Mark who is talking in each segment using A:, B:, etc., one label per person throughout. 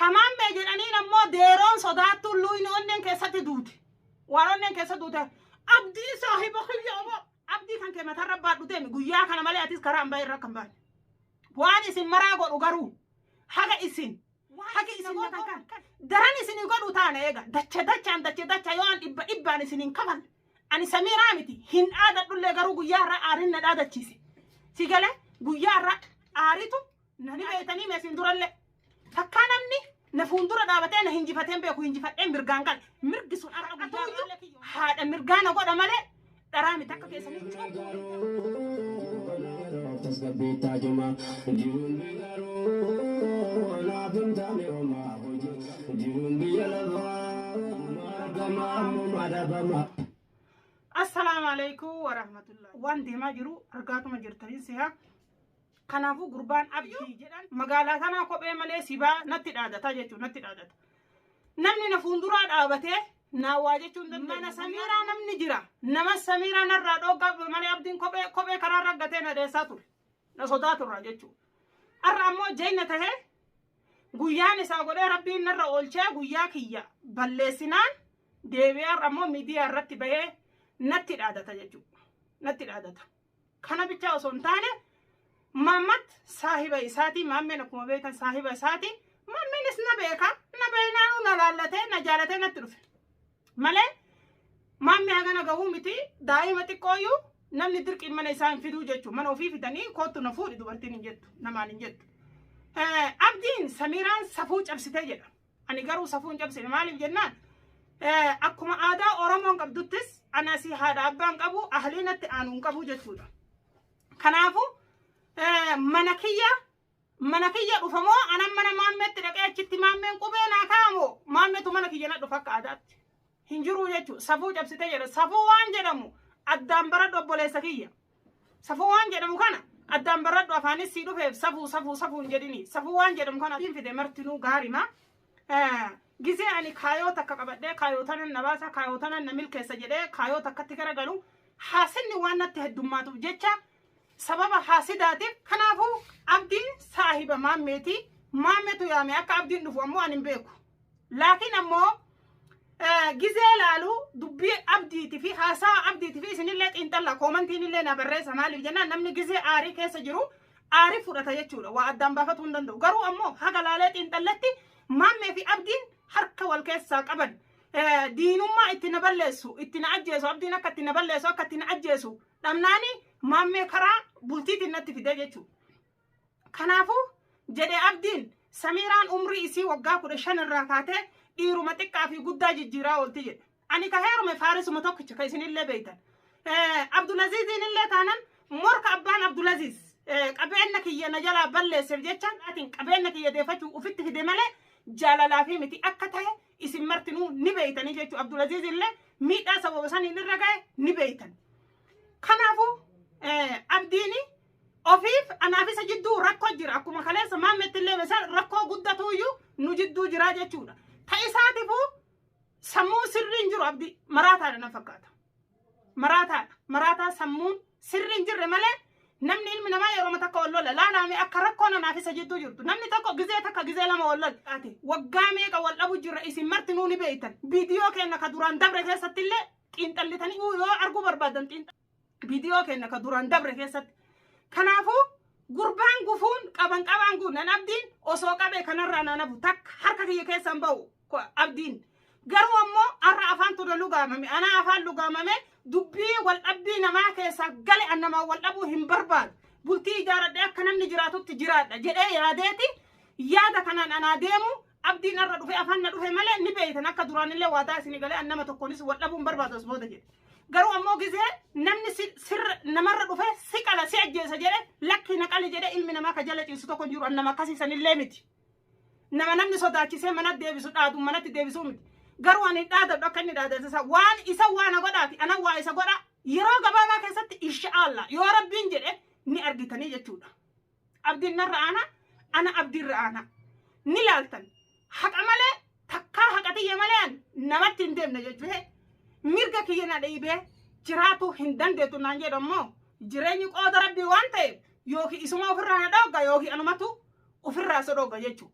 A: Ka Maammee jedhaniin ammoo deeroon sodaattuun luuyni onneen keessatti duute. Waan onneen keessa duute. Abdii saahiba kiyya oboo. Abdii kan kee matarra baadhu deemi guyyaa kana malee atis karaa hambaa irra kan baane. Waan isin maraa godhu garuu haga isin haga isin gootan kan daran isinii godhu taane eega dacha dachaan dacha dacha yoo an dhibba dhibbaan isin hin kafalle. Ani Samiiraa miti hin dhaadadhullee garuu guyyaa irraa aariin na dhaadachiise. Si galee guyyaa irraa aaritu na ni beektanii meesin durallee. Takkaa namni na fuuldura dhaabatee na hinjifatee hin beeku hinjifadhee mirgaan gale. Mirgi sun har'a guyyaa irraallee haadha mirgaa na godha malee dharaa miti akka keessanii cubbuu. Assalaamu alaikum warahmatullahi. Waan deemaa jiru argaatuma jirtanii si'a. Kanaafuu gurbaan Abdii jedhan magaalaa tanaa kophee malee sibaa natti dhaadata jechuudha natti dhaadata. Namni na fuulduraa dhaabatee naa waa jechuun danda'u. Mana Samiiraa namni jira. Nama Samiiraa narraa dhooggaa malee Abdiin kophee kophee karaa raggatee na dheessaa ture. Na sodaa turra jechuudha. Har'a ammoo jayna tahee guyyaan isaa godhee Rabbiin narra oolchee guyyaa kiyya balleessinaan deebi'ee har'a ammoo miidiyaa irratti bahee natti dhaadata jechuudha. Natti dhaadata. Kana bichaa osoo hin taane Maammat saahiba isaati. Maammeen akkuma beektan saahiba isaati. Maammeenis na beeka. Na beeknaanuu na laallatee na jaalatee natti dhufe. Malee maammee hagana gahuu miti daa'ima xiqqooyyuu namni dirqiin mana isaa hin fiduu jechuudha. Mana ofii fidanii koottu na fuudhi dubartiin hin jettu. Namaan hin jettu. Abdiin Samiiraan safuu cabsitee jedha. Ani garuu safuu hin cabsine maaliif jennaan akkuma aadaa Oromoon qabduttis ani asii haadha abbaan qabu ahlii natti aanu hin qabu jechuudha. Kanaafuu mana kiyya mana kiyya dhufamoo anan mana maammeetti dhaqee achitti maammeen qubee naa kaa'amoo maammeetu mana kiyya na dhufa akka aadaatti. Hin jiru jechuudha. Safuu cabsitee jedha. Safuu waan jedhamu addaan baradhu obboleessa kiyya. Safuu waan jedhamu kana addaan baradhu afaanis sii dhufeef safuu safuu safuu hin jedhini. Safuu waan jedhamu kana hin fide martinuu gaarima. Gizee ani kaayoo takka qabadhee kaayoo tanan na baasa kaayoo tanan na milkeessa jedhee kaayoo takkatti garagalu haasinni waan natti heddummaatuuf jecha sababa haasidaatiif kanaafuu Abdiin saahiba maammeeti. Maammetu yaame akka Abdiin dhufu ammoo ani hin beeku. Laakiin ammoo gizee laalu dubbii Abdiiti fi haasaa Abdiiti fi isinillee xiinxalla koomantiin illee na barreessa maaliif jennaan namni gizee aarii keessa jiru aarii fudhata jechuudha waa addaan baafatuu hin danda'u. Garuu ammoo haga laalee xiinxalletti maammee fi Abdiin harka wal keessaa qaban diinummaa itti na balleessu itti na ajjeesu Abdiin akka itti na balleessu akka itti na ajjeesu dhabnaani maammee karaa bultiitiin natti fidee jechuudha. Kanaafuu jedhe Abdiin Samiiraan umrii isii waggaa 15 irraa kaatee dhiiruma xiqqaa fi guddaa jijjiiraa oolti jedhe. Ani ka heerume faarisuma tokkicha ka isinillee beektan. Abdulaziiziin illee taanan morka abbaan Abdulaziz qabeenya kiyya na jalaa balleesseef jecha atiin qabeenya kiyya deeffachuu ufitti fide malee jaalalaa fi miti akka ta'e isin martinuu ni beektanii jechuudha. Abdulaziz illee miidhaa sababa saniin irra ga'e ni beektan. Kanaafuu Abdiin ofiif anaaf isa jidduu rakkoo jira. Akkuma kaleessa maammetti illee isaan rakkoo guddatuuyyuu nu jidduu jira jechuudha. Ta isaatifuu sammuun sirriin jiru Abdii maraataadha na fakkaata. Maraataadha. Maraataa sammuun sirriin jirre malee namni ilmi namaa yeroo takka wal lola. Laalaame akka rakkoon anaaf isa jidduu jirtu. Namni tokko gizee takka gizee lama wal lola. Ati waggaa meeqa wal dhabu jirra isin martinuu ni beektan. Viidiyoo keenya ka duraan dabre keessatti illee xiinxallitanii yoo arguu barbaadan xiinxalli. Viidiyoo keenya ka duraan dabre keessatti. Kanaafuu gurbaan gufuun qaban qabaan guunan Abdiin osoo qabee kanarraa naan hafu takka harka kiyya keessaan ba'u Abdiin. Garuu ammoo har'a afaan ture lugaamame anaa afaan lugaamame dubbii wal dhabbii namaa keessaa gale an namaa wal dhabuu hin barbaadu. Bultii ijaaradhee akka namni jiraatutti jiraadha jedhee yaadeeti yaada kanaan anaa deemu Abdiin har'a dhufe afaan na dhufe malee ni beektan akka duraanillee waadaa isinii galee an nama tokkonis wal dhabuu hin barbaadu as booda jedhe. Garuu ammoo gizee namni sirra namarra dhufe si qala si ajjeesa jedhe lakkii na qali jedhe ilmi namaa ka jala ciisu tokko hin jiru an nama akkasiisanillee miti. Nama namni sodaachisee mana deebisu dhaadu manatti deebisuu miti. Garuu ani dhaadadhu akka inni dhaadate isa waan isa waa na godhaati anan waa isa godha yeroo gabaabaa keessatti inshaallah yoo Rabbiin jedhe ni argitanii jechuudha. Abdiin narra aana ana abdiirra aana ni laaltan haqa malee takkaa haqa tiyya malee an namatti hin deemne jechuudha. Mirga kiyya na dhiibee jiraatuu hin dandeettu naan jedhu ammoo jireenyi qooda Rabbii waan ta'eef yookiin isuma ofirraa na dhoogga yookiin anumatu ofirraa isa dhoogga jechuudha.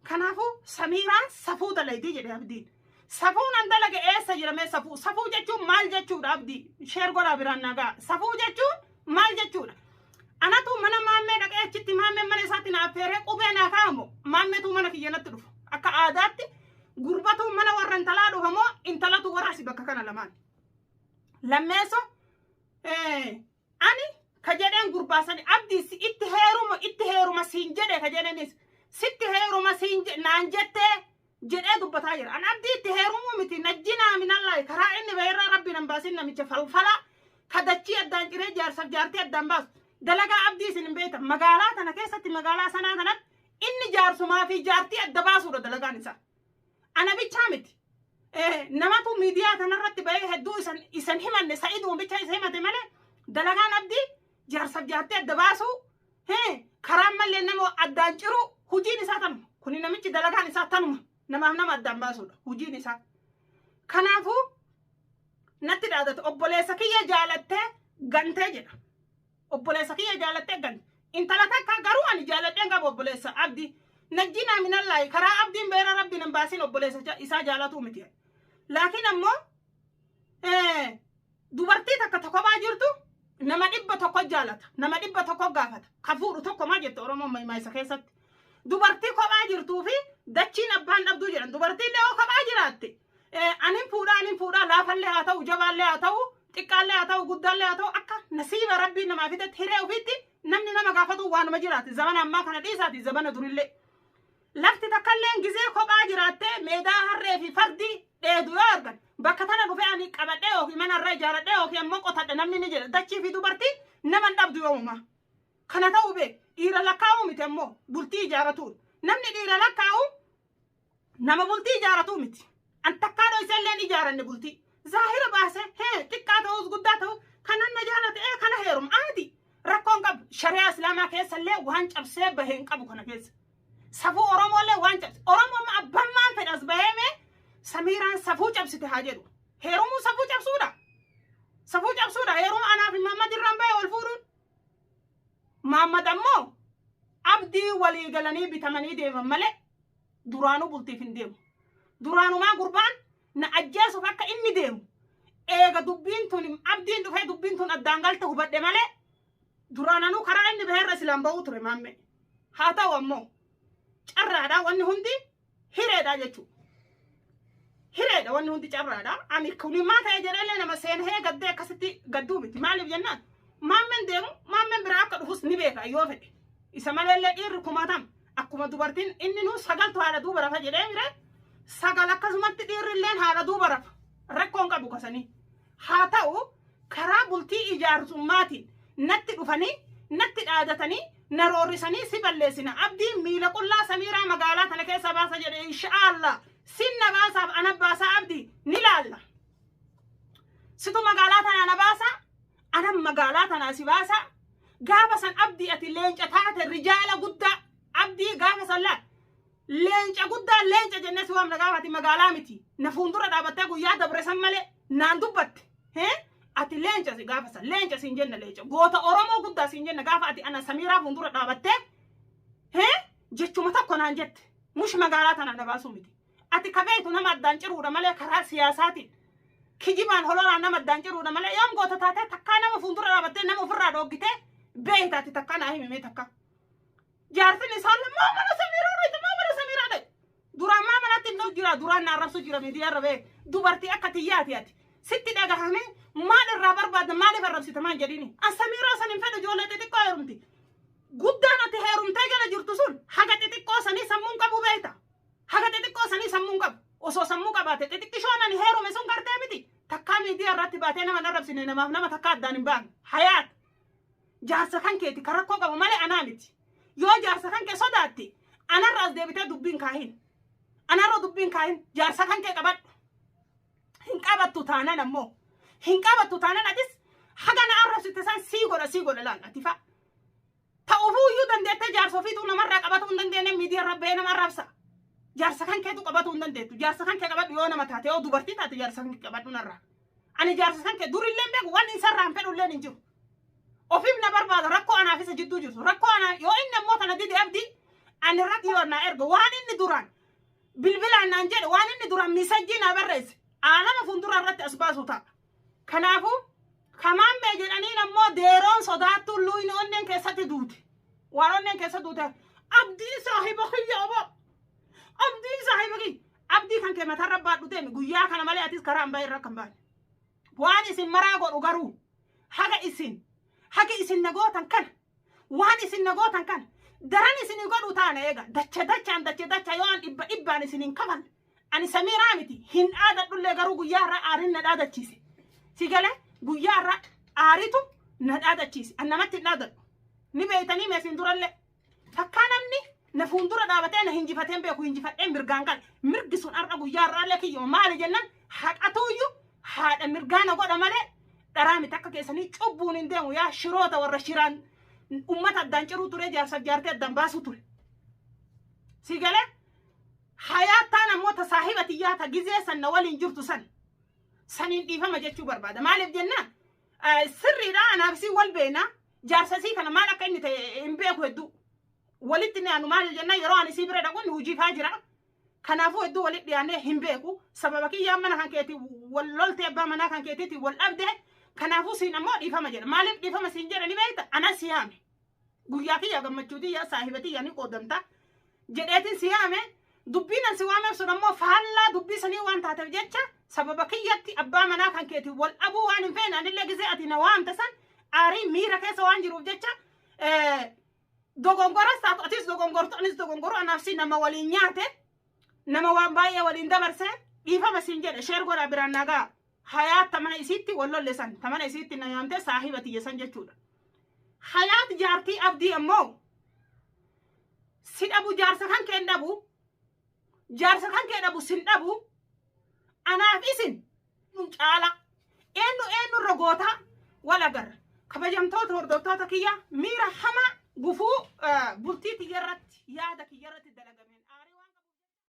A: Kanaafuu Samiiraan safuu dalaydii jedhe Abdiin. Safuun an dalage eessa jira mee safuu? Safuu jechuun maal jechuudha Abdii? Sheer godhaa biraan nagaa. Safuu jechuun maal jechuudha? Anatu mana maammee dhaqee achitti maammeen mana isaatti na affeeree qubee naa kaa'amu maammeetu mana kiyya natti dhufa. Akka aadaatti gurbatu mana warra intalaa dhufa moo intalatu warra asi bakka kana lamaan. Lammeesso ani ka jedheen gurbaa sani Abdii si itti heeruma itti heeruma siin jedhe ka jedhenis sitti heeruma siin naan jettee jedhee dubbataa jira. An Abdii itti heerumuu miti najjinaa minallaahi karaa inni baherraa rabbi nan baasin namicha falfala ka dachii addaan ciree jaarsaf jaartii addaan baasu. Dalagaa Abdii isin hin beektan. Magaalaa tana keessatti magaalaa sanaa kanatti inni jaarsumaa fi jaartii adda baasuudha dalagaan isaa. Ana bichaa miti. Namatu miidiyaa kanarratti bahee hedduu isan isan himanne Sa'iduma bicha isa himate malee dalagaan Abdii jaarsaf jaartii adda baasuu karaan mallee nama addaan ciruu hujiin isaa tanuma. Kuni namichi dalagaan isaa tanuma namaaf nama addaan baasuudha hujiin isaa. Kanaafuu natti dhaadate obboleessa kiyya jaalattee gantee jedha. Obboleessa kiyya jaalattee gante. Intala takka garuu ani jaaladheen qabu obboleessa Abdii. Najjinaa minallaahi karaa Abdiin beera rabbiin hin baasin obboleessa isaa jaalatuu miti. Laakiin ammoo dubartii takka ta kophaa jirtu nama 100 jaalata. Nama 100 gaafata. Ka fuudhu tokko maa jette Oromoon maymaayisa keessatti. Dubartii kophaa jirtuu fi dachiin abbaan dhabduu jedhan. Dubartiin illee yoo kophaa jiraatte anin fuudhaa anin fuudhaa laafallee haa ta'u jabaallee haa ta'u xiqqaallee haa ta'u guddaallee haa ta'u akka nasiiba rabbiin namaa fidetti hiree ofiitti namni nama gaafatu waanuma jiraate zamana ammaa kana dhiisaati zamana durillee. Lafti takkalleen gizee kophaa jiraattee meedaa harree fi fardi dheedu yoo argan bakka tana dhufee ani qabadhee yookiin mana irra ijaaradhee yookiin ammoo qotadhe namni ni jedha dachii fi dubartiin nama hin dhabdu yoomuma. Kana ta'uu beek dhiira lakkaa'uu miti ammoo bultii ijaaratuun namni dhiira lakkaa'u nama bultii ijaaratuu miti. An takkaa dhoysee illeen ijaaranne bultii. Zaahira baase hee xiqqaa ta'us guddaa ta'us kanan na jaalate ee kana heeruma aadi rakkoon qabu shari'aa islaamaa keessa illee waan cabsee bahe hin qabu kana keessa. Safuu Oromoo illee waan cabse Oromoo amma abbaan maan fedhas bahee mee Samiiraan safuu cabsite haa jedhu. Heerumuu safuu cabsuudha. Safuu cabsuudha heeruma anaa fi Mahammad irraan bahe wal fuudhuun. Mahammad ammoo Abdii walii galanii bitamanii deeman malee duraanuu bultiif hin deemu. Duraanumaa gurbaan na ajjeesuuf akka inni deemu eega dubbiin tun Abdiin dhufee dubbiin tun addaan galte hubadhe malee duraananuu karaa inni baheerra silaan ba'uu ture maammee. Haa ta'u ammoo carraadha wanni hundi hireedha jechuudha. Hireedha wanni hundi carraadha. Ani kuni maa ta'e jedheellee nama seenhee gaddee akkasitti gadduu miti. Maaliif jennaan maammeen deemu maammeen biraa akka dhufus ni beeka yoo fedhe. Isa maleellee dhiirri kumaatam akkuma dubartiin inni nuu sagaltu haadha duuba rafa jedhee mire sagal akkasumatti dhiirrilleen haadha duuba rafa. Rakkoon qabu kasanii. Haa ta'u karaa bultii ijaarsummaatiin natti dhufanii natti dhaadatanii na roorrisanii si balleessina Abdiin miila qullaa Samiiraa magaalaa tana keessa baasa jedhe inshaallah sin na baasaaf ana baasaa Abdii ni laalla. Situ magaalaa tanaa na baasaa anan magaalaa tanaa si baasaa gaafa san Abdii ati leenca taate rijaala guddaa Abdii gaafa san laal Leenca guddaa leenca jennee si waamna gaafa ati magaalaa miti. Na fuuldura dhaabattee guyyaa dabre san malee naan dubbatte. Hee? Ati leenca si gaafa san leenca siin jenna leenca. Goota Oromoo guddaa siin jenna gaafa ati ana Samiiraa fuuldura dhaabattee. Hee? Jechuma tokko naan jette. Mush magaalaa tana na baasuu miti. Ati ka beektu nama addaan ciruudha malee karaa siyaasaatiin. Kijibaan hololaan nama addaan ciruudha malee yoom goota taatee takkaa nama fuuldura dhaabattee nama ofirraa dhooggitee beekta ati takkaa naa himi mee takkaa. Jaartin isaan maa mana Samiiraa dhayte maa mana Samiiraa dhayte. Duraan maa manatti hin jira duraan na arrabsu jira miidiyaa irra ba'e dubartii akka tiyyaati ati. Sitti dhagahame maal irraa barbaadda maaliif arrabsita maan jedhini. An Samiiraa san hin fedhu ijoollee xixiqqoo heerumti. Guddaan ati heerumtee jala jirtu sun haga xixiqqoo sanii sammuun qabu beekta. Haga xixiqqoo sanii sammuun qabu. Osoo sammuu qabaate xixiqqishoon ani heerume sun gartee miti. Takkaa miidiyaa irratti baatee nama hin arrabsine namaaf nama takkaa addaan hin baane. Hayaat. Jaarsa kan keeti kan rakkoo qabu malee anaa miti. Yoo jaarsa kan kee sodaatte anarra as deebitee dubbiin kaahin. Anarra dubbiin kaahin jaarsa kan kee qabadhu. Hin qabattu taanan ammoo. Hin qabattu taanan atis haga na arrabsite san sii godha sii godha laal ati fa'a. Ta'uufuu iyyuu dandeettee jaarsa ofiituu namarraa qabatuu hin dandeenye miidiyaa irra ba'ee nama arrabsa. Jaarsa kan keetu qabatuu hin dandeettu. Jaarsa kan kee qabadhu yoo nama taate yoo dubartii taate jaarsa kan kee qabadhu narraa. Ani jaarsa kan kee durillee hin beeku waan isarraa hin fedhullee hin jiru. Ofiif na barbaada rakkoo anaaf isa jidduu jirtu. Rakkoo anaa yoo inni ammoo tana dide Abdii Ani irratti yoo naa erga waan inni duraan bilbilaan naan jedhe, waan inni duraan message naa barreesse, aalama fuuldura irratti as baasu ta'a. Kanaafuu kamaammee jedhaniin ammoo deeroon sodaattuun luyni onneen keessatti duute. Waan onneen keessa duute, Abdii saahiba kiyya oboo. Abdii saahiba kiyya. Abdii kan kee matarra baadhu deemi, guyyaa kana malee atis karaa hambaa irra kan baane. Waan isin maraa godhu garuu haga isin nagootan kana, waan isin nagootan kana daran isin godhu taane, eega dacha dachaan, dacha dacha yoo an dhibba dhibbaan isin hin kafalle, ani Samiiraa miti hin dhaadadhullee. Garuu guyyaa irraa aariin na dhaadachiise. Si galee, guyyaa irraa aaritu na dhaadachiise. An namatti hin dhaadadhu. Ni beeytanii meesin durallee. Takkaa namni na fuuldura dhaabatee na hinjifateen beeku, hinjifadhee mirgaan gale. Mirgi sun har'a guyyaa irraallee kiyyuma. Maali jennaan, haqatuuyyuu haadha mirgaa na godha malee dharaa miti. Akka keessanii cubbuun hin deemu. Yaa shiroota, warra shiraan ummata addaan ciruu ture, jaarsaaf jaartee addaan baasuu ture. Si galee, hayaattaan ammoo ta saahiba tiyyaa ta gizee san na waliin jirtu san saniin dhiifama jechuu barbaada. Maaliif jennaan, sirriidha, anaaf si wal beena, jaarsasii kana maal akka inni ta'e hin beeku hedduu. Walitti ni aanu. Maaliif jennaan, yeroo ani sii bira dhaqu hojiifaa jira. Kanaafuu hedduu walitti dhiyaannee hin beeku. Sababa kiyyaan mana kan keetii wal loltee, abbaa manaa kan keetiitiin wal dhabde. Kanaafuu siin ammoo dhiifama jedha. Maaliif dhiifama siin jedha ni beekta? Ana si yaame. Guyyaa kiyya gammachuu tiyya, saahiba tiyya ni qoodamta jedheetiin si yaame. Dubbiin an si waameef sun ammoo faallaa dubbii sanii waan taateef jecha, sababa kiyyatti abbaa manaa kan keetiin wal dhabuu waan hin feene, anillee gisee ati na waamte san aarii miira keessa waan jiruuf jecha, dogongoras taatu, atis dogongortu, anis dogongoru, anaaf si nama waliin nyaate, nama waan baay'ee waliin dabarse, dhiifama siin jedhe. Share godhaa biraan nagaa. Hayaat mana isiitti wal lolle san, ta mana isiitti na yaamte, saahiba tiyya san jechuudha. Hayaat jaartii Abdii ammoo si dhabu, jaarsa kan kee dhabu, jaarsa kan kee dhabu, sin dhabu. Anaaf isin nun caala eenyu eenyu irra gootaa wal agarra. Kabajamtoota hordoftoota kiyya, miira hamaa gufuu bultii tiyya irratti, yaada kiyya irratti dalagame.